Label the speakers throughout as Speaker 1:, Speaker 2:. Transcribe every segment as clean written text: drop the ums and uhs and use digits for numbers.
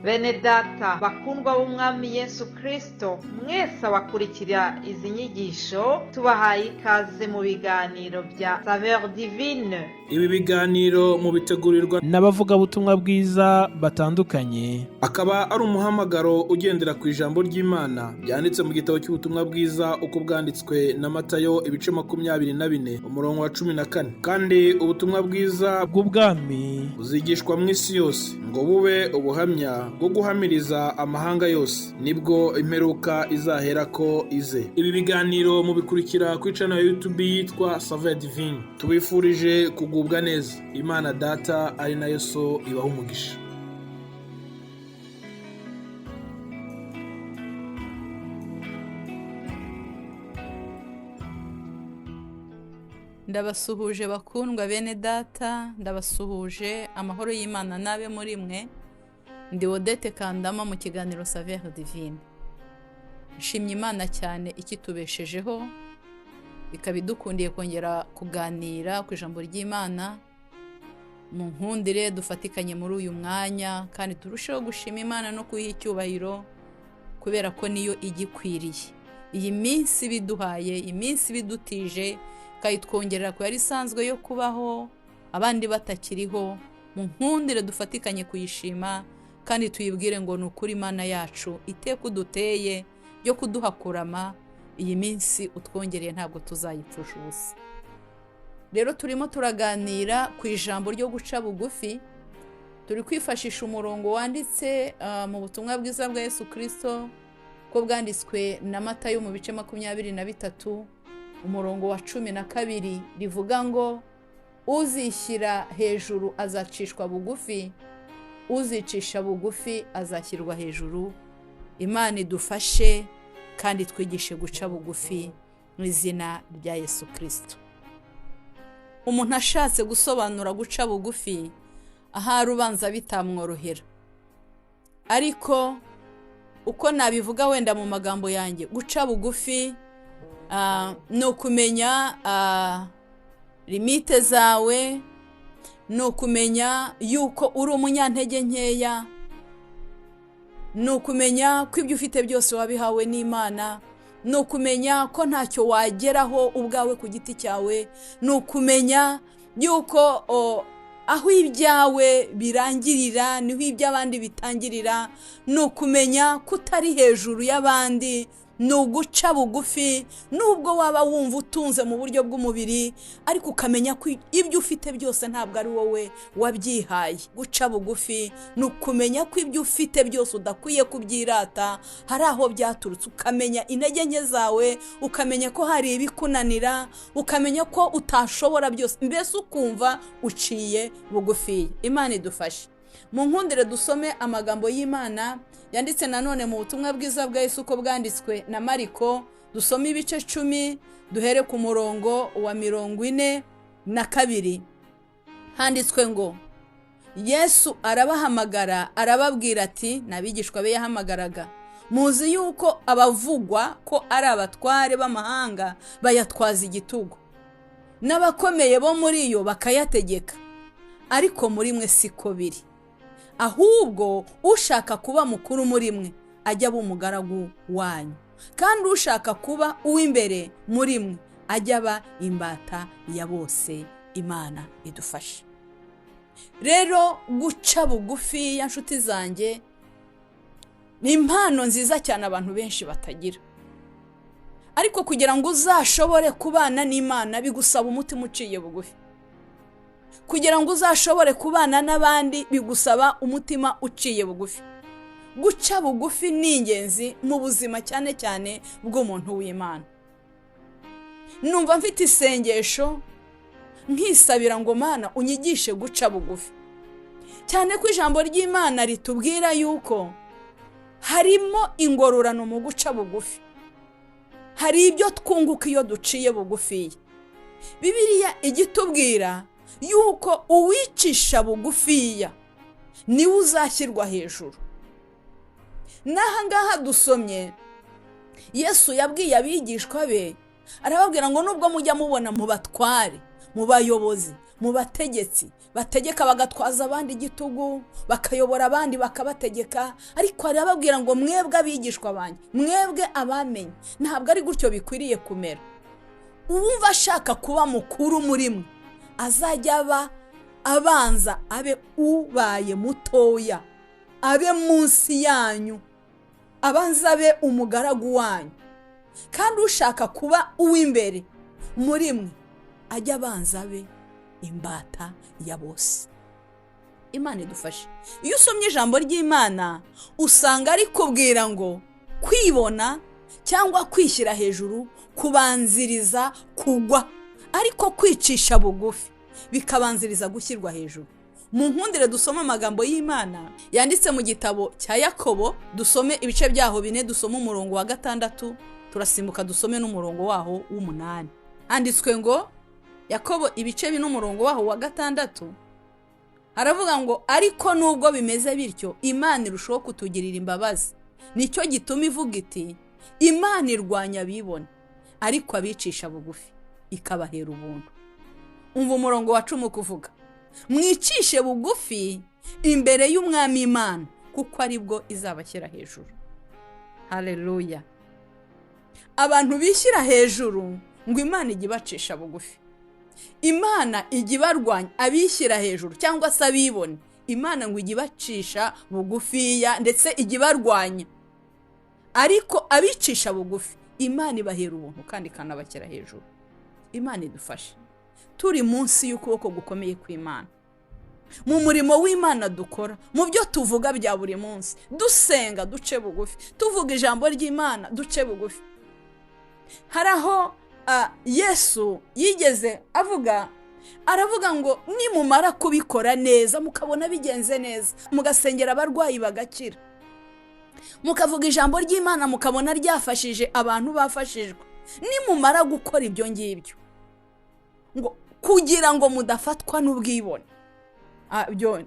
Speaker 1: Bene data bakundwa b'Umwami Yesu Kristo, mwese abakurikira izi nyigisho, tubahaye ikaze mu biganiro bya Saveur Divine.
Speaker 2: Ibi biganiro mubitegurirwa
Speaker 3: n'abavugabutumwa bwiza batandukanye,
Speaker 2: akaba ari umuhamagaro ugendera ku ijambo ry'Imana ryanditse mu gitabo cy'ubutumwa bwiza uko bwanditswe na Matayo, ibice 24, umurongo wa 14. Kandi ubutumwa bwiza
Speaker 3: bw'ubwami
Speaker 2: buzigishwa mu isi yose ngo bube ubuhamya bwo guhamiriza amahanga yose, nibwo imperuka izaherako ize. Ibi biganiro mubikurikira kuri channel ya YouTube yitwa Saveur Divine. Tubifurije kugubwa neza. Imana Data ari nayo So ibaha umugisha.
Speaker 4: Ndabasuhuje bakundwa bene data, ndabasuhuje, amahoro y'Imana n'abe muri mwe. Ndi Odette Kandama mu kiganiro Saveur Divine. Nshimye Imana cyane ikitubeshejeho, ikaba idukundiye kongera kuganira ku ijambo ry'Imana. Mu nkundire dufatikanye muri uyu mwanya kandi turusheho gushima Imana no kuyiha icyubahiro, kubera ko niyo igikwiriye. Iyi minsi biduhaye, iminsi bidutije, ikayitwongerera ku yari isanzwe yo kubaho abandi batakiriho. Mu nkundire dufatikanye kuyishima kandi tuyibwire ngo ni ukuri Imana yacu iteka uduteye ryo kuduha kurama, iyi minsi utwongereye ntabwo tuzayipfusha ubusa. Rero turimo turaganira ku ijambo ryo guca bugufi, turi kwifashisha umurongo wanditse mu butumwa bwiza bwa Yesu Kristo ko bwanditswe na Matayo mu bice 23, umurongo wa 12, rivuga ngo uzishyira hejuru azacishwa bugufi, uzicisha bugufi azashyirwa hejuru. Imana idufashe kandi twigishe guca bugufi mu izina rya Yesu Kristo. Umuntu ashatse gusobanura guca bugufi ahari ubanza bitamworohera, ariko uko nabivuga wenda mu magambo yanjye, guca bugufi ni ukumenya limite zawe, ni ukumenya yuko uri umunyantege nkeya, ni ukumenya ko ibyo ufite byose wabihawe n'Imana, ni ukumenya ko ntacyo wageraho ubwawe ku giti cyawe, ni ukumenya yuko aho ibyawe birangirira niho iby'abandi bitangirira, ni ukumenya ko utari hejuru y'abandi, ni uguca bugufi nubwo waba wumva utunze mu buryo bw'umubiri, ariko ukamenya ko ibyo ufite byose ntabwo ari wowe wabyihaye. Guca bugufi ni ukumenya ko ibyo ufite byose udakwiye kubyirata, hari aho byaturutse, ukamenya intege nke zawe, ukamenya ko hari ibikunanira, ukamenya ko utashobora byose, mbese ukumva uciye bugufi. Imana idufashe. Mu nkundire dusome amagambo y'Imana yanditse nanone mu butumwa bwiza bwa Yesu uko bwanditswe na Mariko, dusome ibice 10 duhere ku murongo wa 42. Handitswe ngo Yesu arabahamagara arababwira ati, n'abigishwa be yahamagaraga, muzi yuko abavugwa ko ari abatware b'amahanga bayatwaza igitugu, n'abakomeye bo muri yo bakayategeka, ariko muri mwe siko biri. Ahubwo ushaka kuba mukuru muri mwe ajya aba umugaragu wanyu, kandi ushaka kuba uw'imbere muri mwe ajya aba imbata ya bose. Imana idufashe. Rero guca bugufi ya nshuti zanjye ni impano nziza cyane abantu benshi batagira, ariko kugira ngo uzashobore kubana n'Imana bigusaba umutima uciye bugufi. Kugira ngo uzashobore kubana n'abandi bigusaba umutima uciye bugufi. Guca bugufi ni ingenzi mu buzima cyane cyane bw'umuntu w'Imana. Numva mfite isengesho nkisabira ngo Mana unyigishe guca bugufi, cyane ko ijambo ry'Imana ritubwira yuko harimo ingororano mu guca bugufi. Hari ibyo twunguka iyo duciye bugufiya. Bibiliya igitubwira yuko uwicisha bugufiya niwe uzashyirwa hejuru. N'aha ngaha dusomye Yesu yabwiye abigishwa be, arababwira ngo nubwo mujya mubona mu batware, Mu bayobozi, mu bategetsi bategeka bagatwaza abandi igitugu, bakayobora abandi bakabategeka, ariko arababwira ngo mwebwe abigishwa banjye, mwebwe abamenye, ntabwo ari gutyo bikwiriye kumera. Uwumva ashaka kuba mukuru muri mwe azajya aba abanza abe ubaye mutoya, abe munsi yanyu, abanza abe umugaragu wanyu. Kandi ushaka kuba uw'imbere muri mwe ajya abanza abe imbata ya bose. Imana idufashe. Iyo usomye ijambo ry'Imana usanga rikubwira ngo kwibona cyangwa kwishyira hejuru kubanziriza kugwa, ariko kwicisha bugufi bikabanziriza gushyirwa hejuru. Mu nkundire dusome amagambo y'Imana yanditse mu gitabo cya Yakobo, dusome ibice byaho 4, dusome umurongo wa 6, turasimbuka dusome n'umurongo waho w'8. Handitswe ngo Yakobo ibice 4 umurongo waho wa 6 haravuga ngo ariko nubwo bimeze bityo Imana irushaho kutugirira imbabazi, nicyo gituma ivuga iti Imana irwanya abibone ariko abicisha bugufi ikabahera ubuntu. Umva umurongo wa 10 kuvuga mwicishe bugufi imbere y'Umwami Imana kuko aribwo izabashyira hejuru. Haleluya. Abantu bishyira hejuru ngo Imana ijye ibacisha bugufi, Imana ijya ibarwanya abishyira hejuru cyangwa se abibone, Imana ngo ijye ibacisha bugufiya ndetse ijya ibarwanya, ariko abicisha bugufi Imana ibahera ubuntu kandi ikanabashyira hejuru. Imana idufashe. Turi munsi y'ukuboko gukomeye kw'Imana, mu murimo w'Imana dukora, mu byo tuvuga bya buri munsi, dusenga duce bugufi, tuvuga ijambo ry'Imana duce bugufi. Hari aho Yesu yigeze avuga, aravuga ngo nimumara kubikora neza mukabona bigenze neza, mugasengera abarwayi bagakira, mukavuga ijambo ry'Imana mukabona ryafashije abantu bafashijwe, nimumara gukora ibyo ngibyo ngo kugira ngo mudafatwa n'ubwibone.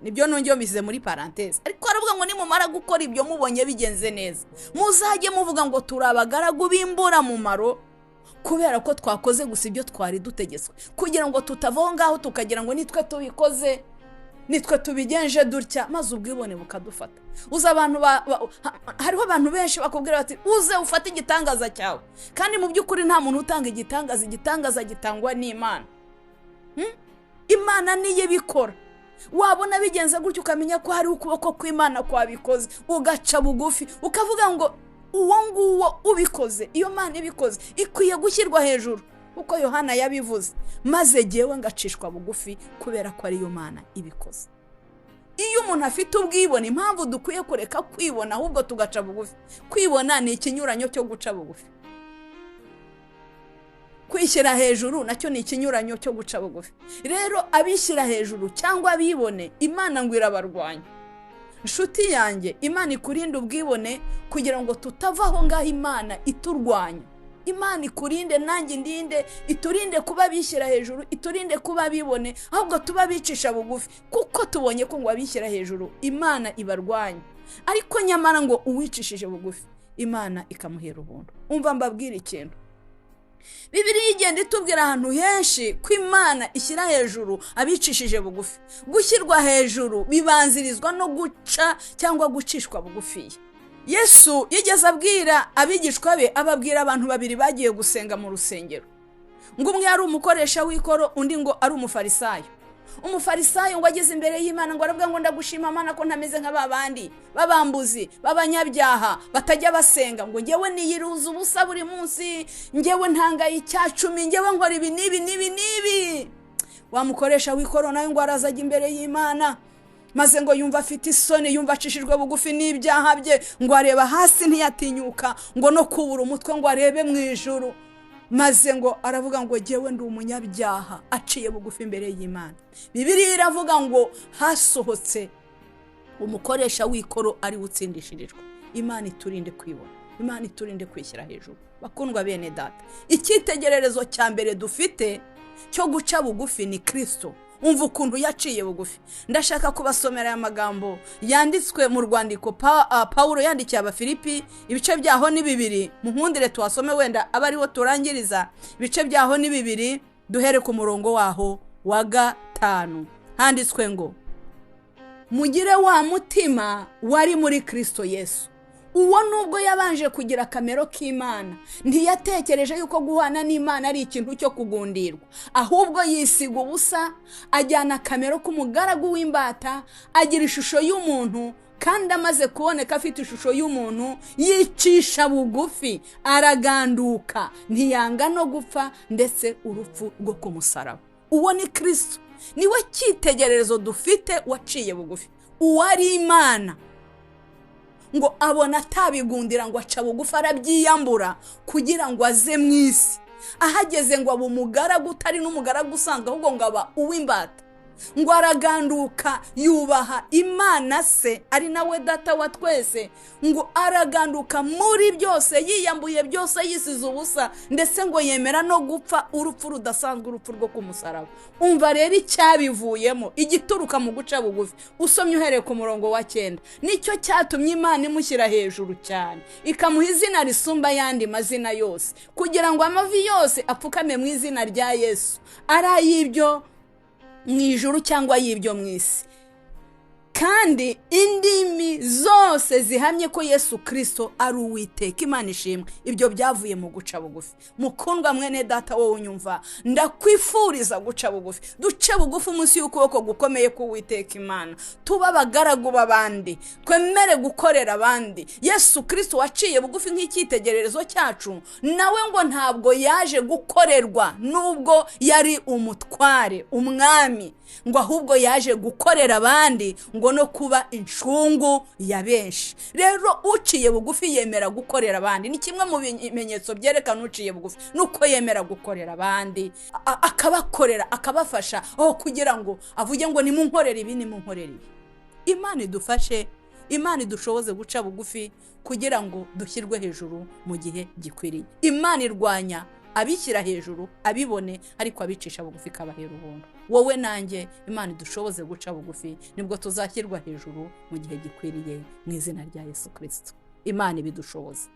Speaker 4: Nibyo nongeye mbishyize muri parenthèse, ariko aravuga ngo nimumara gukora ibyo mubonye bigenze neza, muzajye muvuga ngo turi abagaragu b'imburamumaro kubera ko twakoze gusa ibyo twari dutegetswe, kugira ngo tutavaho ngaho tukagira ngo nitwe tubikoze, nitwe tubigenje dutya, maze ubwibone bukadufata. Uza abantu hariho abantu benshi bakubwira bati uze ufate igitangaza cyawe, kandi mu by'ukuri nta muntu utanga igitangaza, igitangaza gitangwa n'Imana. Imana niyo ibikora. Wabona bigenze gutyo ukamenya ko hari ukuboko kw'Imana kwabikoze, ugaca bugufi ukavuga ngo uwo nguwo ubikoze, iyo Mana ibikoze ikwiye gushyirwa hejuru, uko Yohana yabivuze, maze jyewe ngacishwa bugufi kubera ko ariyo Mana ibikoze. Iyo umuntu afite ubwibone, impamvu dukwiye kureka kwibona ahubwo tugaca bugufi. Kwibona ni ikinyuranyo cyo guca bugufi, kwishyira hejuru nacyo ni ikinyuranyo cyo guca bugufi. Rero abishyira hejuru cyangwa abibone, Imana ngo irabarwanya. Inshuti yanjye, Imana ikurinde ubwibone kugira ngo tutavaho ngaho Imana iturwanya. Imana ikurinde nanjye indinde, iturinde kuba bishyira hejuru, iturinde kuba bibone, ahubwo tuba bicisha bugufi, kuko tubonye ko ngo abishyira hejuru Imana ibarwanya, ariko nyamara ngo uwicishije bugufi Imana ikamuhera ubuntu. Umva mbabwira ikintu, Bibiliya igenda itubwira ahantu henshi ko Imana ishyira hejuru abicishije bugufi. Gushyirwa hejuru bibanzirizwa no guca cyangwa gucishwa bugufi. Yesu yigeze abwira abigishwa be, ababwira abantu babiri bagiye gusenga mu rusengero, ngo umwe ari umukoresha w'ikoro, undi ngo ari umufarisayo. Umufarisayo ngo ageze imbere y'Imana ngo aravuga ngo ndagushima Mana ko ntameze nka babandi babambuzi b'abanyabyaha batajya basenga, ngo ngewe niyiruza ubusa buri munsi, ngewe ntangaye 10, ngewe nkora ibi n'ibi n'ibi n'ibi. Wamukoresha w'ikoro nawe ngo araza ajya imbere y'Imana, maze ngo yumva afite isoni, yumva acishijwe bugufi n'ibyaha bye, ngo areba hasi ntiyatinyuka ngo no kubura umutwe ngo arebe mu ijuru, maze ngo aravuga ngo jyewe ndi umunyabyaha, aciye bugufi imbere y'Imana. Bibiliya iravuga ngo hasohotse umukoresha w'ikoro ari utsindishirijwe. Imana iturinde kwibona, Imana iturinde kwishyira hejuru. Bakundwa bene data, icyitegererezo cya mbere dufite cyo guca bugufi ni Kristo. Umva ukuntu yaciye bugufi. Ndashaka kubasomera aya magambo yanditswe mu rwandiko Paulo yandikiye Abafilipi, ibice byaho ni 2. Munkundire tuhasome, wenda aba ariho turangiriza. Ibice byaho ni 2. Duhere ku murongo waho wa 5, handitswe ngo: mugire wa mutima wari muri Kristo Yesu. Uwo nubwo yabanje kugira akamero k'Imana, ntiyatekereje yuko guhana n'Imana ari ikintu cyo kugundirwa, ahubwo yisiga ubusa, ajyana akamero k'umugaragu w'imbata, agira ishusho y'umuntu, kandi amaze kuboneka afite ishusho y'umuntu yicisha bugufi, araganduka, ntiyanga no gupfa, ndetse urupfu rwo ku musaraba. Uwo ni Kristo, niwe cyitegererezo dufite waciye bugufi. Uwari Imana ngo abona atabigundira, ngo aca bugufi arabyiyambura kugira ngo aze mu isi. Ahageze ngo aba umugaragu utari n'umugaragu usanzwe, ahubwo ngo aba uw'imbata. Ngo araganduka yubaha Imana se, ari nawe data wa twese. Ngo araganduka muri byose, yiyambuye byose, yisize ubusa, ndetse ngo yemera no gupfa urupfu rudasanzwe, urupfu rwo ku musaraba. Umva rero icyabivuyemo, igituruka mu guca bugufi. Usomye uhereye ku murongo wa 9, nicyo cyatumye Imana imushyira hejuru cyane, ikamuha izina risumba ayandi mazina yose, kugira ngo amavi yose apfukame mu izina rya Yesu, ari ay'ibyo mu ijuru cyangwa y'ibyo mu isi, kandi indimi zose zihamye ko Yesu Kristo ari Uwiteka. Imana ishimwe. Ibyo byavuye mu guca bugufi. Mukundwa mwene data, wowe unyumva, ndakwifuriza guca bugufi. Duce bugufi umunsi y'ukuboko gukomeye k'Uwiteka Imana, tuba abagaragu b'abandi, twemere gukorera abandi. Yesu Kristo waciye bugufi nk'icyitegererezo cyacu, nawe ngo ntabwo yaje gukorerwa nubwo yari umutware, umwami, ngo ahubwo yaje gukorera abandi, ngo no kuba incungu ya benshi. Rero uciye bugufi yemera gukorera abandi. Ni kimwe mu bimenyetso byerekana uciye bugufi, nuko yemera gukorera abandi, akabakorera, akabafasha, aho kugira ngo avuge ngo nimunkorere ibi, nimunkorere ibi. Imana idufashe, Imana idushoboze guca bugufi kugira ngo dushyirwe hejuru mu gihe gikwiriye. Imana irwanya abishyira hejuru abibone, ariko abicisha bugufi ikabahera ubuntu. Wowe nanjye Imana idushoboze guca bugufi, nibwo tuzashyirwa hejuru mu gihe gikwiriye, mu izina rya Yesu Kristo. Imana ibidushoboze.